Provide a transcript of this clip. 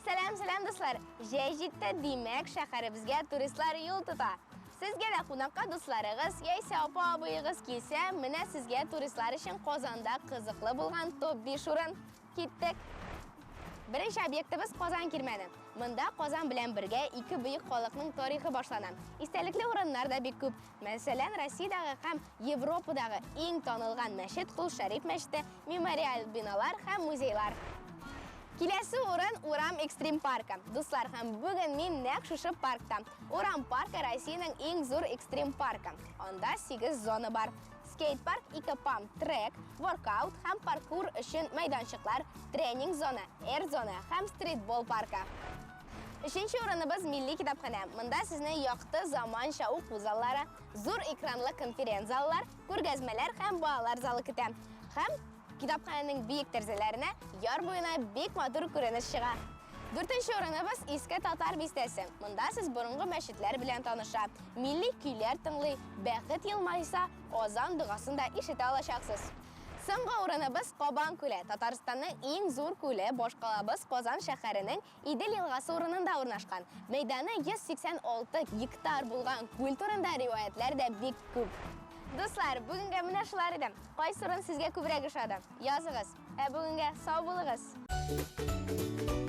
Сәлам, сәлам, дуслар! Җәй җитте, димәк, шәһәребезгә туристлар юл тота. Сезгә дә кунакка дусларыгыз яисә апа-абыегыз килсә, менә сезгә туристлар өчен Казанда кызыклы булган топ-5 урын. Киттек! Беренче объектыбыз Казан кирмәне. Монда Казан белән бергә ике бөек халыкның тарихы башлана. Истәлекле урыннар да бик күп. Мәсәлән, Россиядәге һәм Европадагы иң танылган мәчет Кол Шәриф мәчете, мемориаль биналар һәм музейлар. Киләсе урын Урам экстрим паркы. Дуслар, һәм бүген мин нәкъ шушы паркта. Урам паркы Россиянең иң зур экстрим паркы. Анда 8 зона бар. Скейт-парк, ике памп-трек, воркаут һәм паркур өчен мәйданчыклар, тренинг зона, эр-зона һәм стритбол паркы. Өченче урыныбыз Милли китапханә. Монда сезне якты заманча уку заллары, зур экранлы конференц-заллар, күргәзмәләр һәм балалар залы көтә. Һәм китапханәнең биек тәрәзәләренә яр буена бик матур күренеш чыга. Дүртенче урыныбыз Иске Татар бистәсе. Монда сез борынгы мәчетләр белән таныша, милли көйләр тыңлый, бәхет елмайса, азан догасын да ишетә алачаксыз. Соңгы урыныбыз Кабан күле. Татарстанның иң зур күле башкалабыз Казан шәһәренең Идел елгасы урынында урнашкан. Мәйданы 186 гектар булган күл турында риваятьләр дә бик күп. Дуслар, бүгенгә менә шулар иде. Кайсы урын сезгә күбрәк ошады? Языгыз. Ә бүгенгә сау булыгыз!